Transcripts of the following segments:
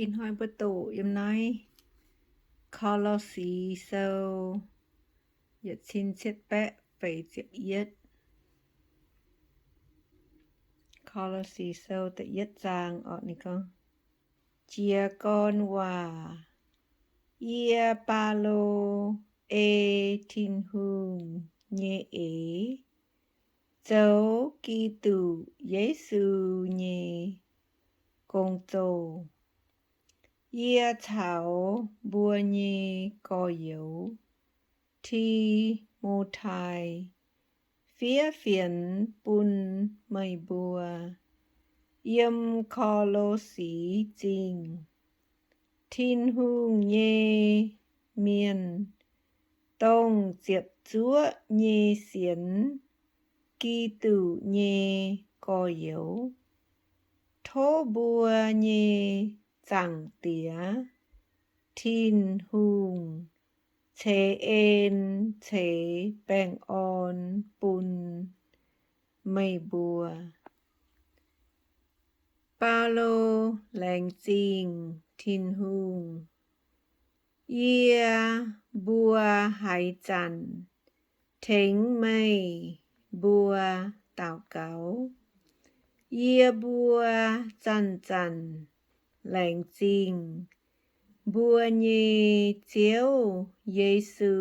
Ih hnoi mbuo doqc yiem naaiv Ko^lo^si Sou yietc cin cietv baeqv feix ziepc yietv. Ko^lo^si Sou da'yietv zaang oc. Ninh gorngv, Jiez gorn waac. Yie, Baulo, ei Tin-Hungh nyei eix, zoux Giduc Yesu nyei gong-zoh. Yie caux mbuo nyei gorx-youz, Ti^mo^tai, fiev fienx bun meih mbuo yiem Ko^lo^si Zingh, Tin-Hungh nyei mienh, dongh ziepc zuoqv nyei sienx Giduc nyei gorx-youz. Tov mbuo nyei Zaangc Diex, Tin-Hungh, ceix en ceix baengh orn bun meih mbuo. Baulo laengz zingh Tin-Hungh. Yie mbuo haaix zanc tengx meih mbuo daux gaux, yie mbuo zanc-zanc laengz zingh mbuo nyei Ziouv Yesu,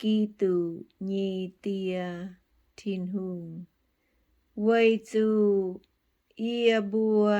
Giduc nyei Die, Tin-Hungh, weic zuqc yie mbuo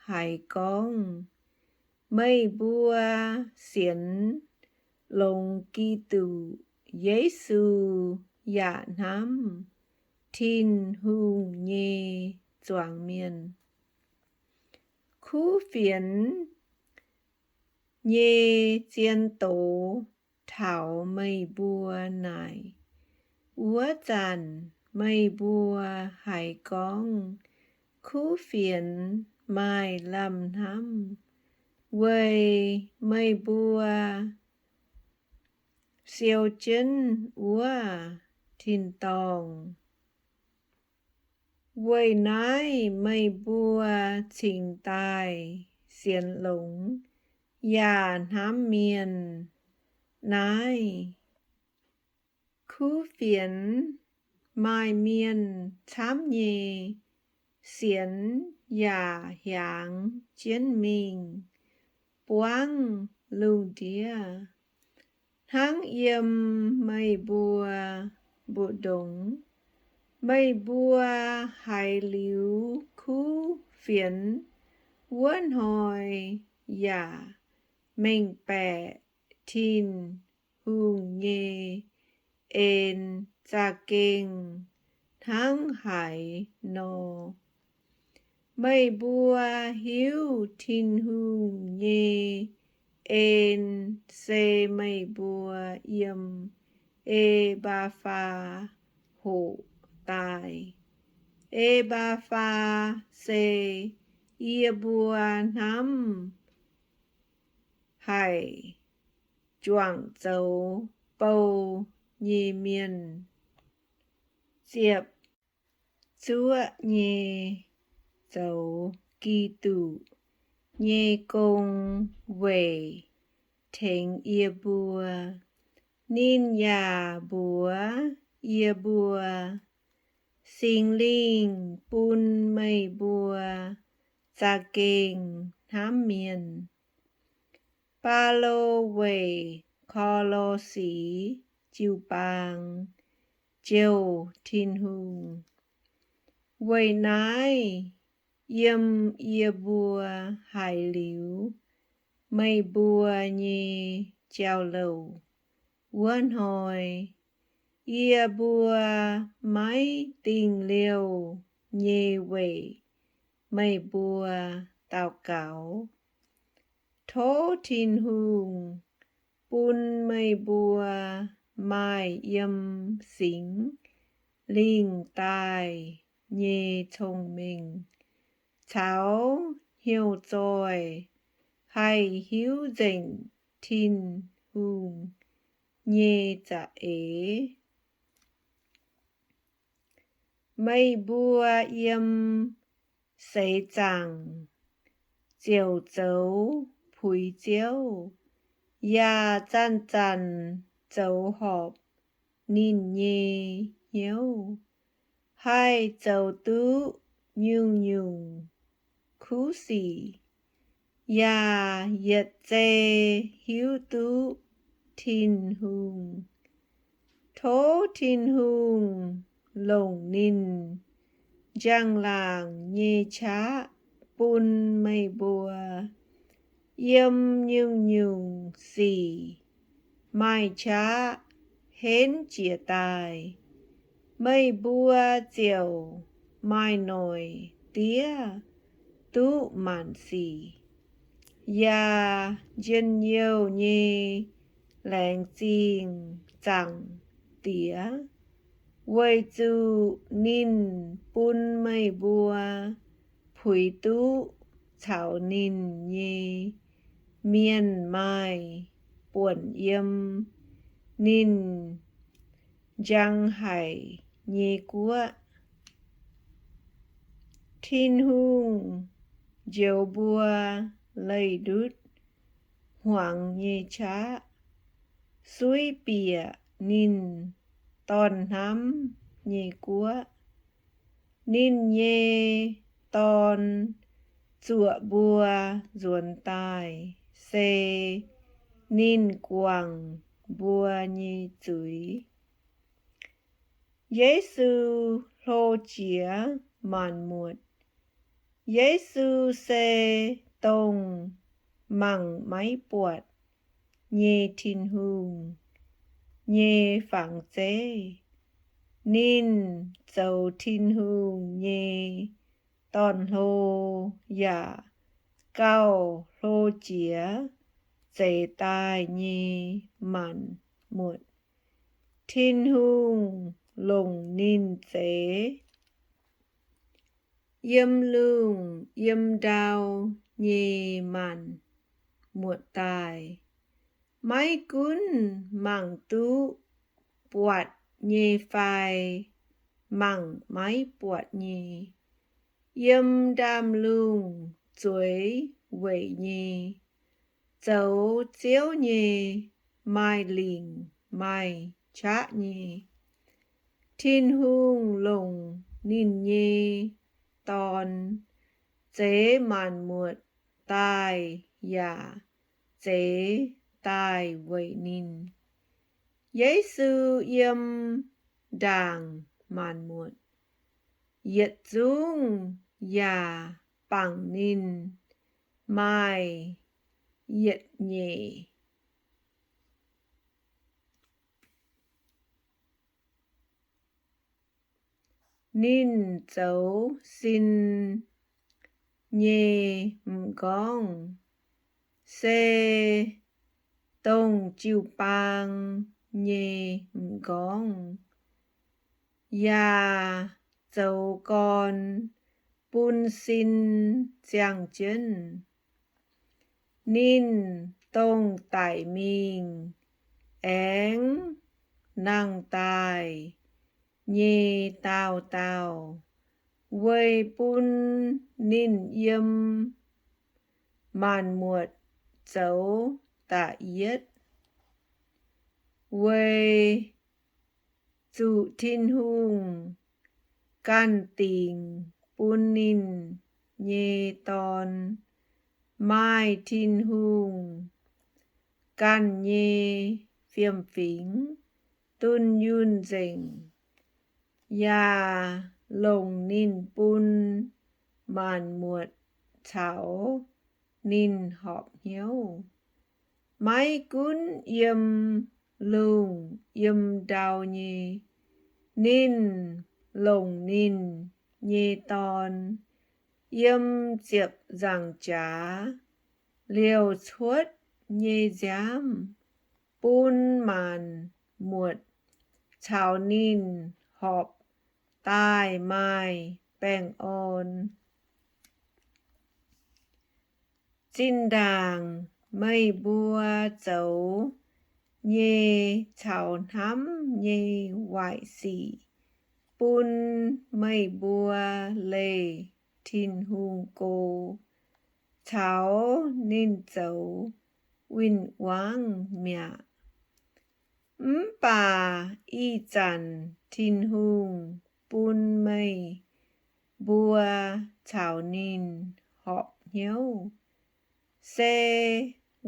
haiz gorngv meih mbuo sienx longx Giduc Yesu yaac hnamv Tin-Hungh nyei zuangx mienh. Kuv fienx nyei zien doz taux meih mbuo naaic wuov zanc, meih mbuo haiz gorngv kuv fienx maaih lamh hnamv weic meih mbuo siou jienv wuov tin-dorngh. Weic naaiv meih mbuo cingx daaih sienx longx yaac hnamv mienh naaiv. Kuv fienx maaih mienh camv nyei sienx yaac hiaangx jienv mingh buangv lungh ndiev. Hnangv yiem meih mbuo mbu'ndongx, meih mbuo haiz liuz kuv fienx wuov hnoi yaac mengh baeqc Tin-Hungh nyei en za'gengh hnangv haaix nor. Meih mbuo hiuv Tin-Hungh nyei en se meih mbuo yiem E^mbaa^faa hoqc daaih. E^mbaa^faa se yie mbuo hnamv haic, juangc zoux bou nyei mienh, ziepc zuoqv nyei zoux Giduc nyei gong weic tengx yie mbuo. Ninh yaac mbuox yie mbuo, Singx Lingh bun meih mbuo za'gengh hnamv mienh. Baulo weic Ko^lo^si jiu-baang jouh Tin-Hungh. Weic naaiv, yiem yie mbuo haiz liuz meih mbuo nyei jauv-louc wuov hnoi, yie mbuo maiv dingh liouh nyei weic meih mbuo daux gaux. Tov Tin-Hungh bun meih mbuo maaih yiem Singx Lingh daaih nyei cong-mengh caux hnyouv zoih haih hiuv nzengc Tin-Hungh nyei za'eix. Meih mbuo yiem seix zaangc ziouc zoux puix Ziouv, yaac zanc-zanc zoux horpc ninh nyei hnyouv, haih zoux duqv nyungc-nyungc kuv sic, yaac yietc zei hiuv duqv Tin-Hungh. Tov Tin-Hungh longc ninh njang-laangc nyei qaqv bun meih mbuo. Yiem nyungc-nyungc sic maaih qaqv henv jiez daaih, meih mbuo ziouc maaih noic diev duqv maanc sic, yaac njien-youh nyei laengz zingh Zaangc Diex, weic zuqc ninh bun meih mbuo puix duqv caux ninh nyei mienh maaih buonc yiem ninh njang haic nyei guoqv. Tin-Hungh njoux mbuo leih ndutv hmuangx nyei qaqv, suiv bieqc ninh Dorn-hnamv nyei guoqv. Ninh nyei Dorn zuoqc mbuo nzuonx daaih, se ninh guangc mbuo nyei zuiz. Yesu hlo jiex maanc muotc. Yesu se dongh mangc maiv buatc nyei Tin-Hungh nyei fangx zeiv. Ninh zoux Tin-Hungh nyei dorn-hlo yaac gauh hlo jiex zeix daaih nyei maanc muotc. Tin-Hungh longc ninh zeix yiem lungh yiem ndau nyei maanc muotc daaih. Maiv gunv mangc duqv buatc nyei fai mangc maiv buatc nyei, yiem ndaamv-lungh zueiz weic nyei, zoux Ziouv nyei, maaih lingc maaih qaqv nyei, Tin-Hungh longc ninh nyei Dorn zeix maanc muotc daaih yaac zeix daaih weic ninh. Yesu yiem ndaangc maanc muotc, yietc zungv yaac bangc ninh maaih yietc nyeic. Ninh zoux sin nyei m'nqorngv, se dongh jiu-baang nyei m'nqorngv, yaac zoux gorn bun sin ziangh jienv. Ninh dongh daic mingh aengx nangh daaih nyei daauh dauh, weic bun ninh yiem maanc muotc zoux da'yietv, weic zuqc Tin-Hungh ganh dingc bun ninh nyei Dorn maaih Tin-Hungh ganh nyei fiem-fingx dunh yunh nzengc, yaac longc ninh bun maanc muotc caux ninh horpc hnyouv. Maiv gunv yiem lungh yiem ndau nyei, ninh longc ninh nyei Dorn yiem ziepc nzaangc jaax liouc cuotv nyei nziaamv bun maanc muotc caux ninh horpc daaih maaih baengh orn. Zinh ndaangc meih mbuo zoux nyei caux hnamv nyei waaic sic bun meih mbuo leih Tin-Hungh go. caux ninh zoux win-wangv mi'aqv. Mv baac ih zanc Tin-Hungh bun meih mbuo caux ninh horpc hnyouv, se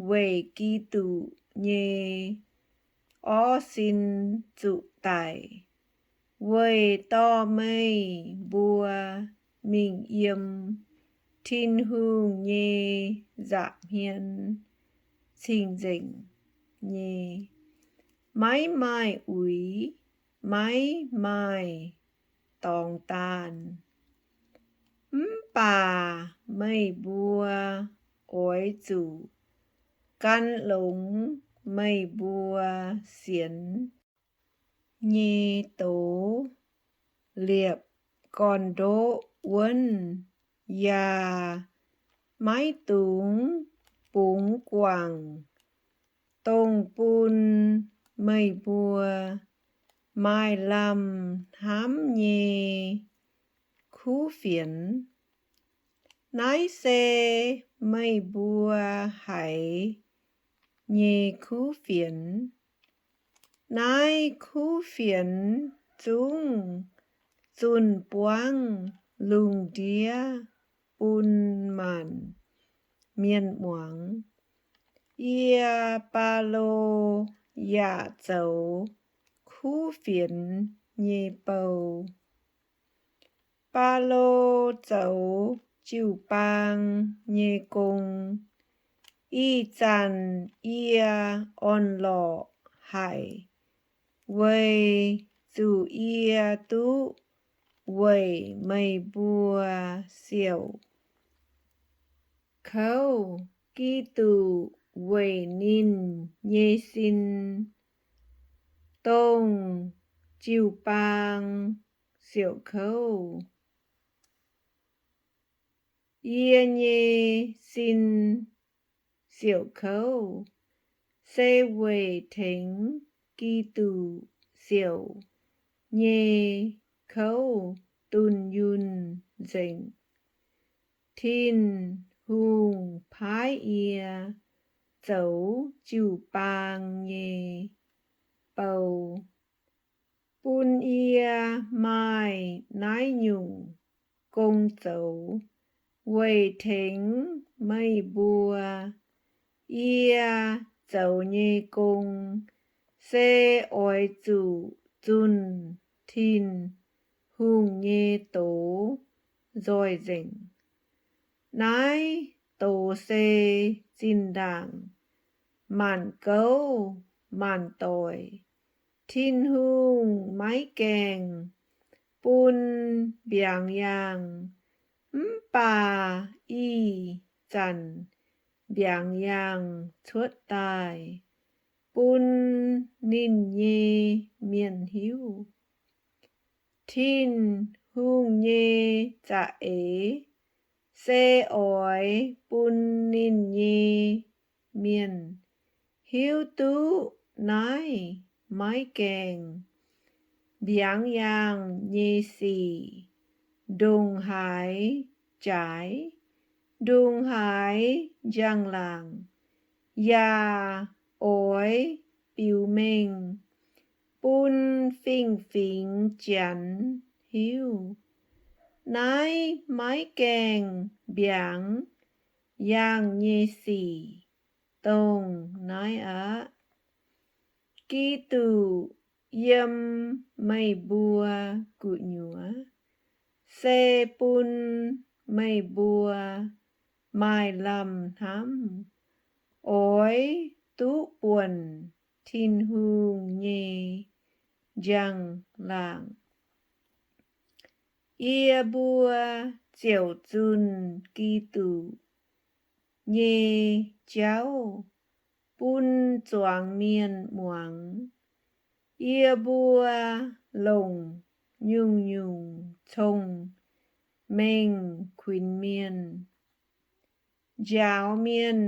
weic Giduc nyei orv sin zuqc daic, weic dorh meih mbuo mingh yiem Tin-Hungh nyei nza'hmien cing-nzengc nyei, maiv maaih uix, maiv maaih dorngx daanh. Mv baac meih mbuo oix zuqc gan longx meih mbuo sienx nyei doz, liepc gorn-ndoqv wuonv, yaac maiv dungx bungx guangc dongh bun meih mbuo maaih lamh hnamv nyei kuv fienx. Naaiv se meih mbuo haiz nyei kuv fienx. Naaiv kuv fienx zungv zunh buangv lungh ndiev bun maanc mienh muangx. Yie, Baulo, yaac zoux kuv fienx nyei bou. Baulo zoux jiu-baang nyei gong. Ih zanc yie orn-lorqc haic, weic zuqc yie duqv weic meih mbuo siouc kouv Giduc weic ninh nyei sin, dongh jiu-baang siouc kouv. Yie nyei sin siouc kouv se weic tengx Giduc siouc nyei kouv dunh yunh nzengc. Tin-Hungh paaiv yie zoux jiu-baang nyei bou, bun yie maaih naaiv nyungc gong zoux weic tengx meih mbuo. Yie zoux nyei gong se oix zuqc zunh Tin-Hungh nyei doz nzoih nzengc. Naaiv doz se zinh ndaangc maanc gouv maanc doic. Tin-Hungh maiv gaengh bun mbiaangx yaangh, mv baac ih zanc mbiaangx yaangh cuotv daaih bun ninh nyei mienh hiuv. Tin-Hungh nyei za'eix se oix bun ninh nyei mienh hiuv duqv naaiv maiv gaengh mbiaangx yaangh nyei sic ndongc haaix jaaix, ndongc haaix njang-laangc, yaac oix biux mengh bun fingx-fingx Janx hiuv. Naaiv maiv gaengh mbiaangx yaangh nyei sic dongh naaiv aqv. Giduc yiem meih mbuo gu'nyuoz se bun meih mbuo maaih lamh hnamv oix duqv buonc Tin-Hungh nyei njang-laangc. Yie mbuo ziouc zunh Giduc nyei jauv bun zuangx mienh muangx. Yie mbuo longc nyungc-nyungc cong-mengh kuinx mienh, njaaux mienh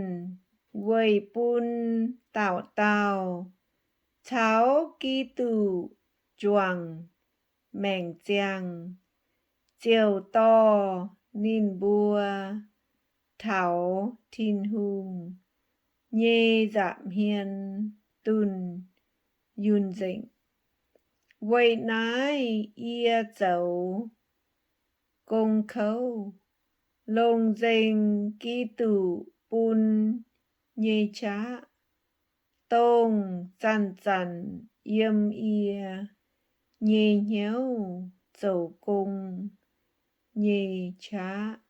weic bun dauh dauh caux Giduc juangc maengc ziangh, ziouc dorh ninh mbuo taux Tin-Hungh nyei nza'hmien dunh yunh nzengc. Weic naaiv yie zoux gong kouv, longc nzengc Giduc bun nyei qaqv, dongh zanc-zanc yiem yie nyei hnyouv zoux gong nyei qaqv.